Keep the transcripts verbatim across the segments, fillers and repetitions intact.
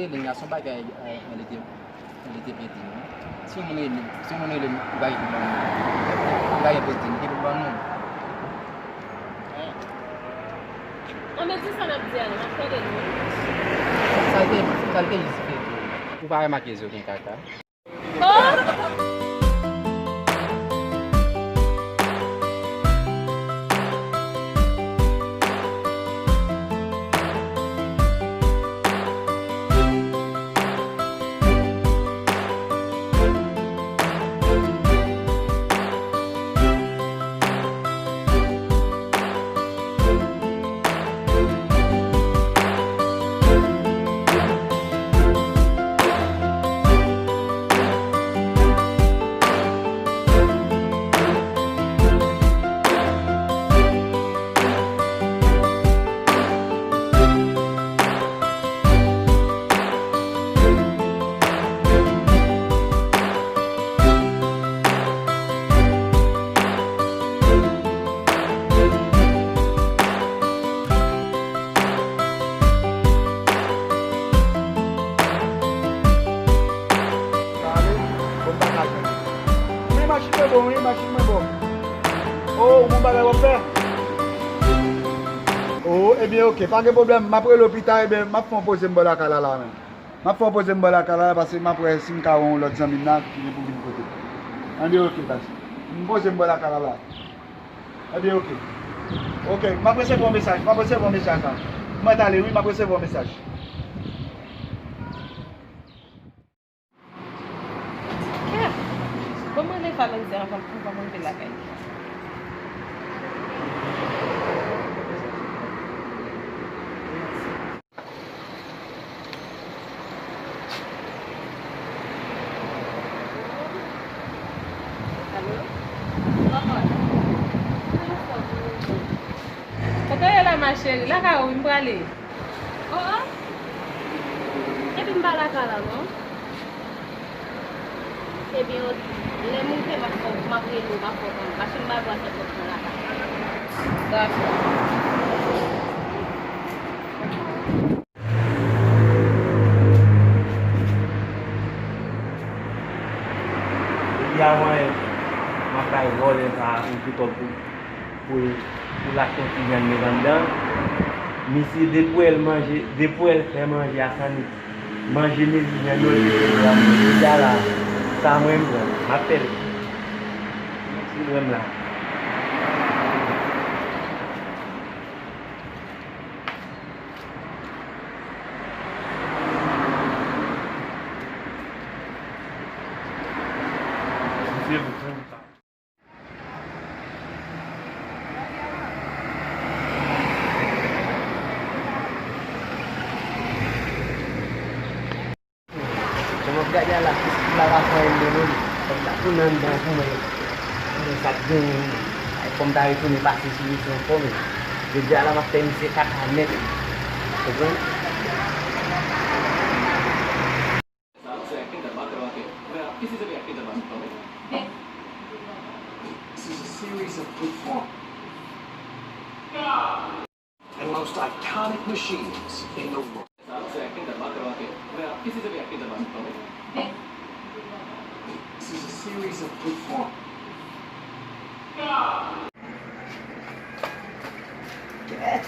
Rele m la, se yon bagay, eh, li te, li te vle di m. Si yon moun rele m, si yon moun rele m, li pa gen pou ban nou. Li pa gen pou di m, li gen pou ban nou. An, men di sa n ap di a, non, m ap tande nou. Sa l te, sa l te jis vle di w. Ou pa remake zo gen kaka? Wi, machin mwen bon, wi, machin mwen bon. O, ou gon bagay w ap fè? O, ebyen, oke, pa gen pwoblèm. M ap rele w pita, ebyen, m ap fè yon poze m bò lakay la, la menm. M ap fè yon poze m bò lakay la, paske m ap wè si m ka wè yon lòt zanmi m nan ki gen pou vin kote. Ebyen, oke, baz. M poze m bò lakay la, la. Ebyen, oke. Oke, m ap resevwa yon mesaj, m ap resevwa yon mesaj la. Mwen t ale, wi, m ap resevwa yon mesaj. Kè! Ban mwen rele Valentine anvan, anvan mwen rive lakay li. Alo? Manman. Kote w ye la, ma chérie? Lakay ou wi, m prale. Oh, oh. Epi m pa lakay la, non. Ebyen, lè m rive, m ap fè, m ap rele w, m ap fè w konnen. Paske m pa dwe fè pòt mwen lakay. Dakò. Depi avan yè, m ap bay vòlè sa a ouvri kòb pou, pou, pou l achte yon ti vyann met anndan. Misye, depi w wè l manje, depi w wè l fè manje a san li manje mezi vyann yo, li te pran. Jodi a la, sa mwen m pran, m ap fè l. Ti mwen m la. Jan m ap gade a la, pis la pa fè anyen de moun. Fòk m ta tounen anndan pou mwen. Pou mwen sa k genyen. Ay, fò m ta retounen pase sou misye ankò, men jodi a la, m ap fè misye kaka nèt. Konprann? This is a series of perform. The most iconic machines in the world. This is a series of perform. Kèt!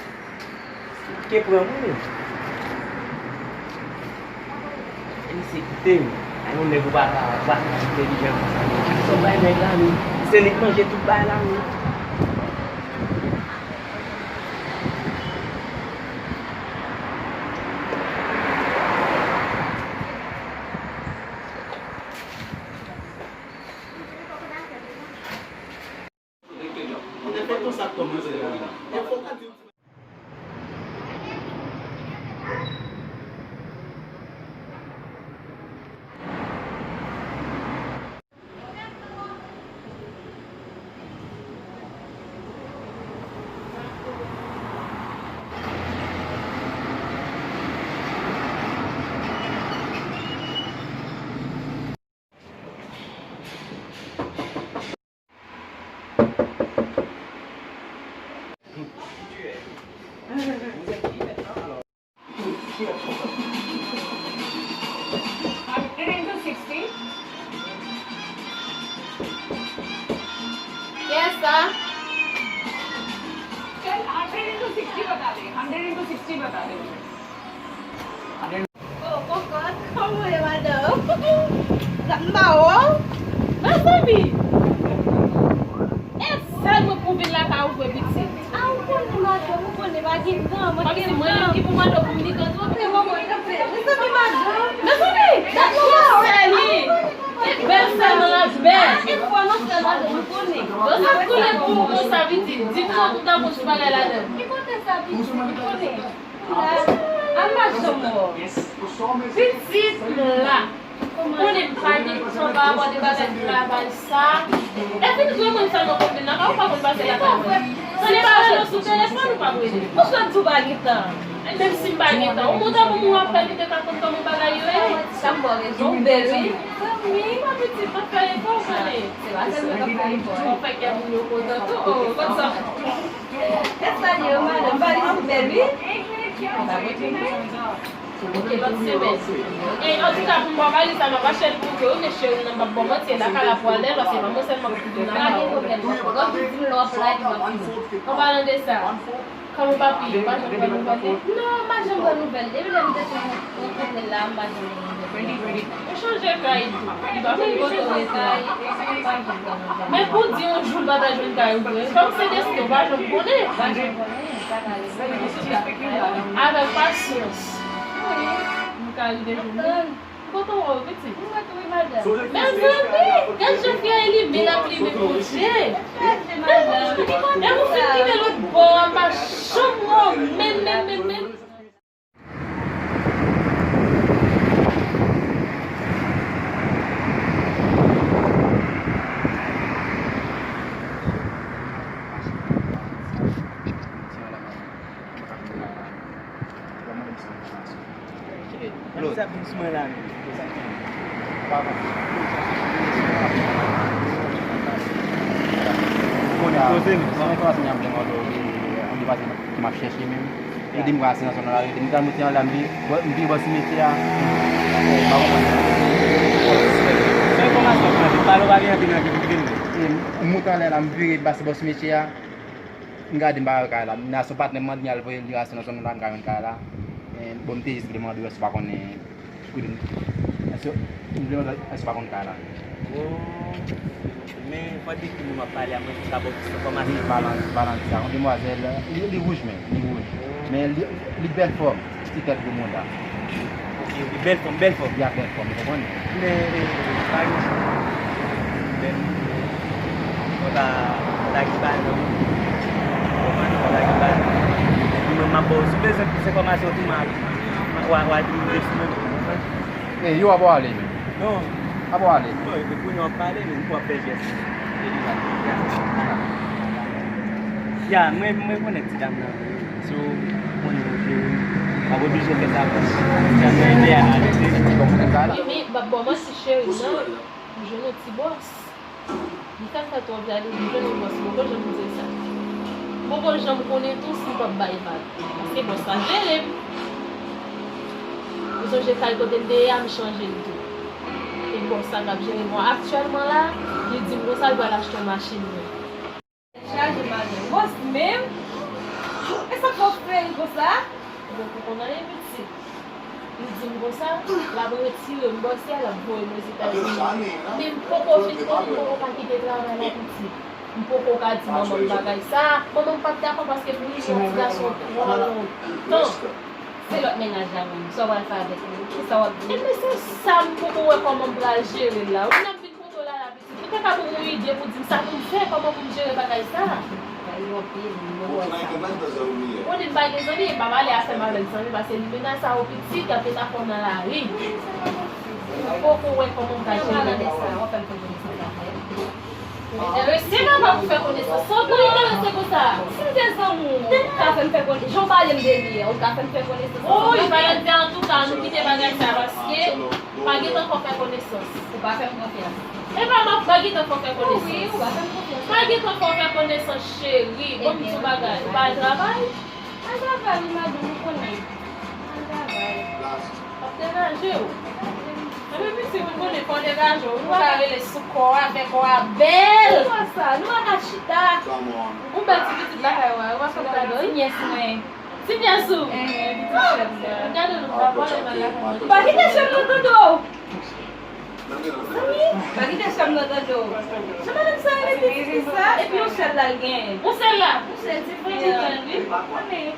Ke pran mwen menm. E misye kite m. Ay, yon nèg ou pa ka, ou pa ka entèlijan konsa, men ki sòt bay nèg la, men se li k manje tout bagay la, men. Pitit fi pa ka rele. Oh, Kokot, kòman w ye, madanm? M ba w. Mezanmi! E sèl mwen pou vin lakay ou vre, pitit. A, ou konnen, madanm, ou konnen, pa gen tan, mwen gen tan. Mwen menm ki pou mande w pou m vin kanpe. Mezanmi, madanm. Mezanmi! Dat mwen sèli! Bèl sèlman la bèl. Yon sèl koulè pou ou konsa, pitit. Di m non, tout an bon ti bagay ladan. Ki kote sa, pitit? Ki kote? An pa janm wè w. Pitit la. Ou konnen m pa gen tan pa rapò de bagay travay sa. Epi granmoun sèlman konn vin nan kay ou, pa konn pase lakay mwen. Se pa rele w sou telefòn ou p ap rele. Ou sot di w pa gen tan. Menm si m pa gen tan, ou montre pou mwen w ap fè li te ka konn kòman bagay yo ye. Sa m ba w rezon, ou bèl, wi. Zanmi, pa pitit, pa fè efò, ou konnen. Se pa sèlman k ap fè efò. Ou fè kè moun yo kontan tou. Oh, konn sa. Kè sa li yo, madanm, pa li tou bèl, wi. Ou pa konn. Ok, lòt semèn. E, antouka, pou m ba w valiz la, m ap achte l pou ou, wi, men cheri, m p ap ba w manti, e lakay la pou al dèyè, paske pa mwen sèlman ki pou vin nan kay ou. An palan de sa, kòman papi yo, pa janm pran nouvèl li? Non, m pa janm pran nouvèl li. Depi lè m te sou yon, yon kote la, m pa janm pran nouvèl li. Ou chanje kay tou. Li pa konn kote w rete. Men pou di yon jou l pa ta jwenn kay ou vre. Kòm se desten, ou pa janm konnen. Pa janm konnen. Avèk pasyans. Wi. Nou ka rive jwenn li. M kontan wè w, pitit. Mwen tou, wi, madanm. Mezanmi, gad jan fi a li men l ap limen pwojè. Mezanmi, e ou fin kenbe lòt bò a, pa janm wè w menm, menm, menm, menm. Konnen koze m, mwen kòmanse nan byen mòdo, li pase ki m ap chèche menm. Li di m pral se nan zòn nan la, li di m, "Gad, mwen te anlè, m pi, m pi bò simetyè a." Pa konprann. Se enfòmasyon k mande, pale w pa gen anpil nan ki pou vin vre. E m moute anlè la, m vire, m pase bò simetyè a. M gade, m pa wè kay la. M nan son patnè m mande m al voye li rase nan zòn nan la, m ka jwenn kay la. Men bon, m te jis vle mande w èske w pa konnen. Kote m, èske, m vle mande èske w pa konn kay la? Oh, men, fò di ki moun w ap pale a, mwen jis ap ba w plis enfòmasyon. Wi, palan, palan de sa. Yon demwazèl, li, li wouj menm, li wouj. Oh. Men li, li bèl fòm, ti tèt gwo mouda. Ok, li bèl fòm, bèl fòm. Li a bèl fòm, ou konprann? Men, e, pa gen chan. Bèl. Fò ta, fò ta ki bay non. Ou konprann? Fò ta ki bay non. Epi mwen, m ap ba w, si w bezwen plis enfòmasyon tou, m a, w a, w a di m de sou mwen, ou konprann? E, yo, ap ale menm. Non. Ap ale. Bon, epi kounye a w ap pale, men ou ap fè jès. E li la. Ya, mwen, mwen konnen ti dam nan. So, konnen ke w ap oblije fè sa pou ti dam nan ede a arete. Epi, m ap ba w manti, cheri, non. M jwenn yon ti bòs. Li ka fè twòp jan, li jwenn yon bòs, m poko janm di l sa. M poko janm konnen tou si m p ap bay vag. Paske bòs la jere m. Ou sonje kay kote m te ye a, m chanje l tou. E bòs la k ap jere m. Bon, aktyèlman la, li di m konsa, l pral achte yon machin vre. Chaje madanm. Bòs menm? E sa k fè w fè l konsa? Bon, pou konn anyen pitit. Li di m konsa, l ap retire m bòs la, l ap voye m Ozetazini. Men m poko fin konn, m poko ka kite travay la pitit. M poko ka di manman m bagay sa. Manman m p ap dakò paske pou li, yon ti gason twò lontan. Se lòt mennaj la menm, sa w pral fè avèk li? Kisa w ap di? Ebyen, se sa m poko wè kòman m pral jere l la. Wi, n ap vin kote w la, la, pitit. Ou te ka ban m yon ide pou di m sa pou m fè, kòman pou m jere bagay sa? Ou di m pa gen zanmi, m pa pale afè m avèk zanmi, paske li menase a ou pitit, y ap met afè w nan lari. M poko wè kòman m ka jere bagay sa. Enterese, papa, pou fè konesans. Sa w tou enterese konsa? Si m te zanmi w, ou ta fè m fè konesans. Jan w pale m de li a, ou ta fè m fè konesans. Oh, li pa di antouka, nou kite bagay sa, paske pa gen tan fò fè konesans. Ou pa fè m konfyans. E pa m ap pa gen tan fò fè konesans. Wi, ou pa fè m konfyans. Pa gen tan fò fè konesans, cheri. Bon, m di w bagay. Ou pa al travay? Al travay, wi, madanm, ou konnen. Al travay. W ap degaje w. Epi pitit, ou konnen fò w degaje w. Ou pa rele sou kò w, avè kò w a bèl. Ou wè sa, nou pa ka chita. Ou bèl ti pitit lakay ou a, ou pa fè bagay. Ti nyès mwen. Ti pyès ou. Gade nou pa vole nan la. Pa kite chèm nan tande w. Zanmi, pa kite chèm nan tande w. Jan madanm sa rele pitit li sa, epi yon sèl la l genyen. Yon sèl la. Yon sèl ti frè li genyen, wi. Ou konnen.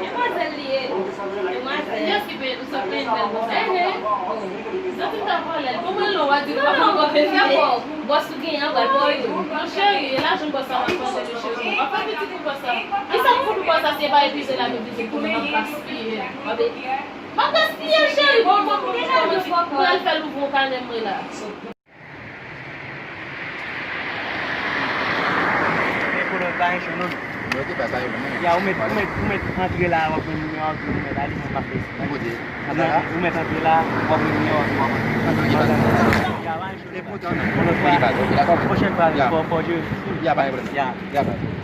Demwazèl li ye. Demwazèl. Kiyès ki peye nou sa, peye bèl konsa? Zanmi ta vòlè l. Bon, mwen lò, w a di nou pa fè ankò peye. Bòs ou genyen an pral pran yo. Non, cheri, e lajan bòs la m ap mande nou, cheri. W ap fè pitit pou bòs la. Kisa m pou pou bòs la, si e pa epuize l ap epuize pou nou, m ap gaspiye. M ap gaspiye, cheri. Bon, bon, bon, bon, bon, mwen al fè louvri yon kanè mwen la. Men kolon pa gen cho non. Yo, te pa sa yo menm. Ya, ou met, ou met, ou met antre la, w ap jwenn nimewo a, ou met ale, mwen pa fè sa. Mwen kote? Ou met antre la, w ap jwenn nimewo a, w ap antre. Antre ki pa sa? Ya, pa gen cho. E poutan non. Yon lòt fwa. Ok, dakò. Pwochèn fwa, fò, fò jere. Ya, pa gen pwoblèm. Ya. Ya, pa gen pwoblèm.